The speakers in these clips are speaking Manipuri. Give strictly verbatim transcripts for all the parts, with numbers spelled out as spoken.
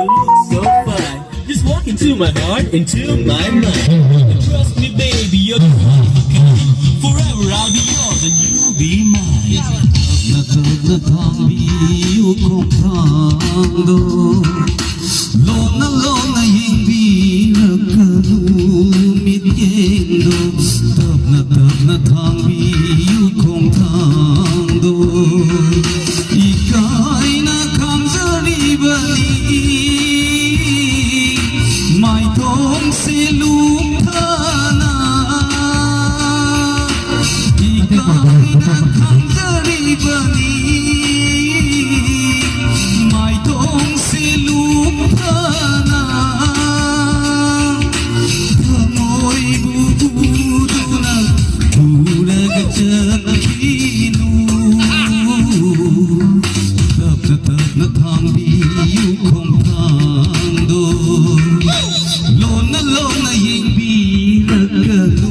You look so fine. Just walk into my heart, into my mind. Trust me, baby, you're the one of a kind. Forever I'll be yours and you'll be mine. ꯇꯞꯅ ꯇꯞꯅ ꯊꯥꯡꯕꯤꯌꯨ ꯈꯣꯡꯊꯥꯡꯗꯣ, ꯂꯣꯟꯅ ꯂꯣꯟꯅ ꯌꯦꯡꯕꯤꯔꯛꯀꯅꯨ ꯃꯤꯠꯌꯦꯡꯗꯣ, ꯇꯞꯅ ꯇꯞꯅ ꯊꯥꯡꯕꯤꯌꯨ ꯈꯣꯡꯊꯥꯡꯗꯣ, ꯏꯀꯥꯏꯅ ꯈꯥꯝꯖꯔꯤꯕꯅꯤ ꯃꯥꯏꯊꯣꯡꯁꯦ ꯂꯨꯞꯊꯥꯅ꯫ ꯏꯀꯥꯏꯅ ꯈꯥꯝꯖꯔꯤꯕꯅꯤ ꯃꯥꯏꯊꯣꯡꯁꯦ ꯂꯨꯞꯊꯥꯅ꯫ ꯊꯃꯣꯏꯕꯨ ꯎꯗꯨꯅ ꯄꯨꯔꯒ ꯆꯠꯈꯤꯅꯨ꯫ ꯇꯞꯅ ꯇꯞꯅ ꯊꯥꯡꯕꯤꯌꯨ ꯈꯣꯡꯊꯥꯡꯗꯣ, ꯂꯣꯟꯅ ꯂꯣꯟꯅ ꯌꯦꯡꯕꯤꯔꯛꯀꯅꯨ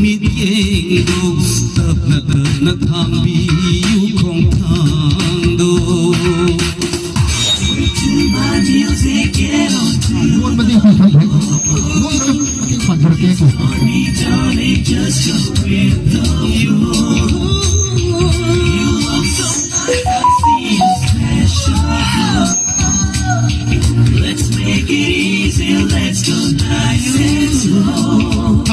ꯃꯤꯠꯌꯦꯡꯗꯣ, ꯇꯞꯅ ꯇꯞꯅ ꯊꯥꯡꯕꯤꯌꯨ ꯈꯣꯡꯊꯥꯡꯗꯣ꯫ ꯌꯣꯟꯕꯗꯤ ꯍꯧꯈ꯭ꯔꯦ꯫ ꯌꯣꯟꯕꯗꯤ ꯃꯇꯦꯡ ꯄꯥꯡꯖꯔꯛꯀꯦꯀꯣ꯫ Let's make it easy, let's go nice and slow.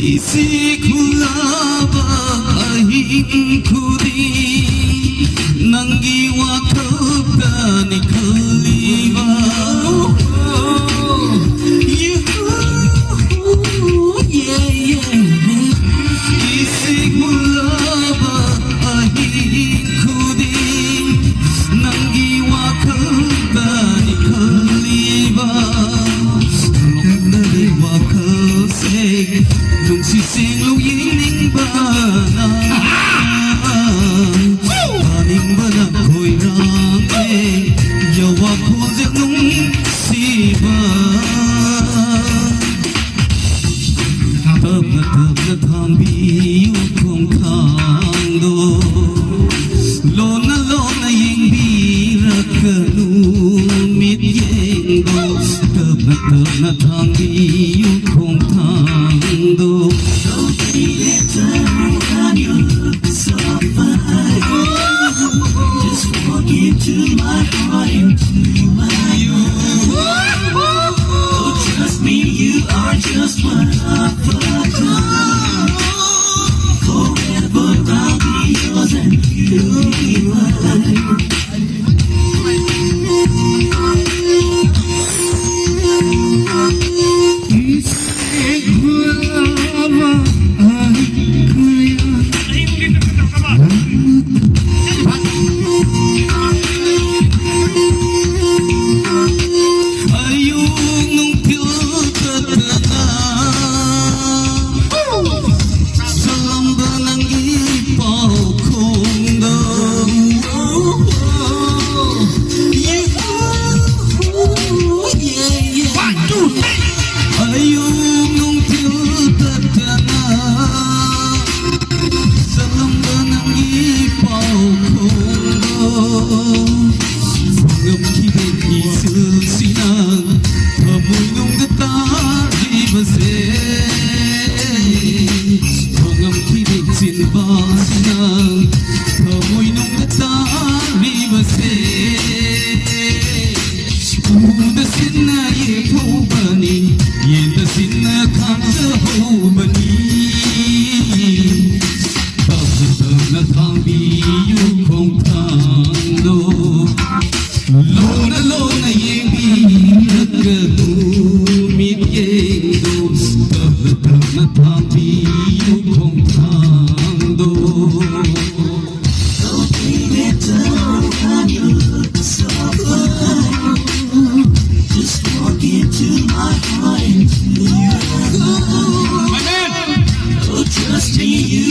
ꯏꯁꯤꯡ ꯍꯨꯜꯂꯕ ꯑꯍꯤꯡ ꯈꯨꯗꯤꯡ ꯅꯪꯒꯤ ꯋꯥꯈꯜꯗꯅꯤ ꯈꯜꯂꯤꯕ꯫ ꯏꯁꯤꯡ ꯍꯨꯜꯂꯕ ꯑꯍꯤꯡ ꯈꯨꯗꯤꯡ ꯅꯪꯒꯤ ꯋꯥꯈꯜꯗꯅꯤ ꯈꯜꯂꯤꯕ꯫ ꯅꯪꯒꯤ ꯋꯥꯈꯜꯁꯦ ꯅꯨꯡꯁꯤꯠ ꯁꯦꯡꯂꯨ ꯌꯦꯡꯅꯤꯡꯕ꯫ ꯇꯥꯅꯤꯡꯕꯅ ꯈꯣꯏꯔꯥꯡꯉꯦ ꯌꯥꯋꯥ ꯈꯣꯟꯖꯦꯜ ꯅꯨꯡꯁꯤꯕ꯫ ꯇꯞꯅ ꯇꯞꯅ ꯊꯝꯕꯤꯌꯨ꯫